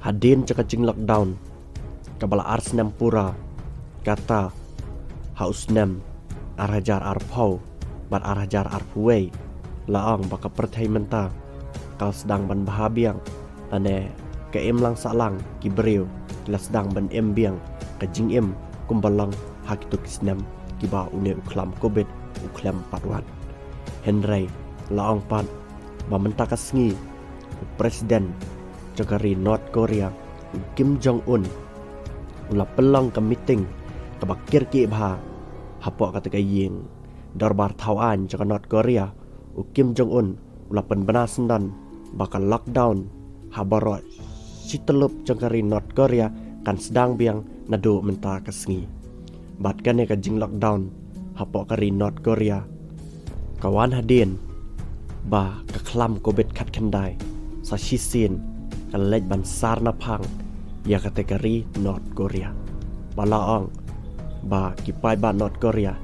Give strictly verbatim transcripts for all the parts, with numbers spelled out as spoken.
Hadien jong ka jing lockdown kaba la ar snem pura, kata ha u snem ar hajar arphew bad ar hajar arphew wei, la ong ba ka pyrthei mynta ka la sdang ban bha biang, lane ka imlang sahlang ki briew ki la sdang ban im biang ka jingim kumba long ha kito ki snem kiba une u khlam Covid u khlem pat wan. Hynrei la ong pat ba mynta ka sngi u president jong ka ri North Korea, u Kim Jong Un, u la pynlong ka meeting kaba kyrkieh bha hapoh kata ka ïing dorbar thaw aiñ jong ka North Korea. U Kim Jong Un u la pynbna syndon ba ka lockdown ha baroh shi tyllup jong ka ri North Korea kan sdang biang naduh mynta ka sngi. Bad kane ka jing lockdown hapoh ka ri North Korea ka wan hadien ba ka khlam Covid khatkhyndai sa shisien ka la leit ban sar naphang ïa kata ka ri North Korea. Ba la ong ba ki paidbah North Korea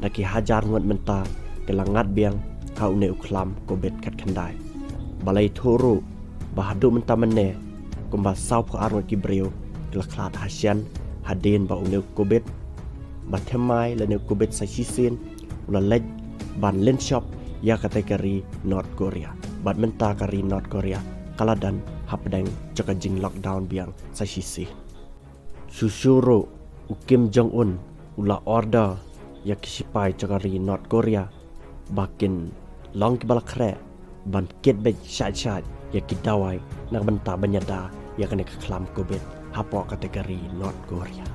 da ki hajar ngut mynta ki la ngat biang ha une u khlam Covid khatkhyndai. Ba la ïathuh ruh ba haduh mynta mynne kumba sawphew ar ngut ki briew ki la khlad ha shen hadien ba une u Covid ba thymmai lane u Covid sa shisien u la leit ban lynshop ïa kata ka ri North Korea. Bad mynta ka ri North Korea ka la don hapdeng jong ka jing lockdown biang sa shisien. Shuh shuh ruh u Kim Jong Un u la order ïa ki shipai jong ka ri North Korea ba kin long kiba la khreh ban kit beit shai shai ïa ki dawai na ka bynta ban ïada ïa kane ka khlam Covid hapoh kata ka ri North Korea.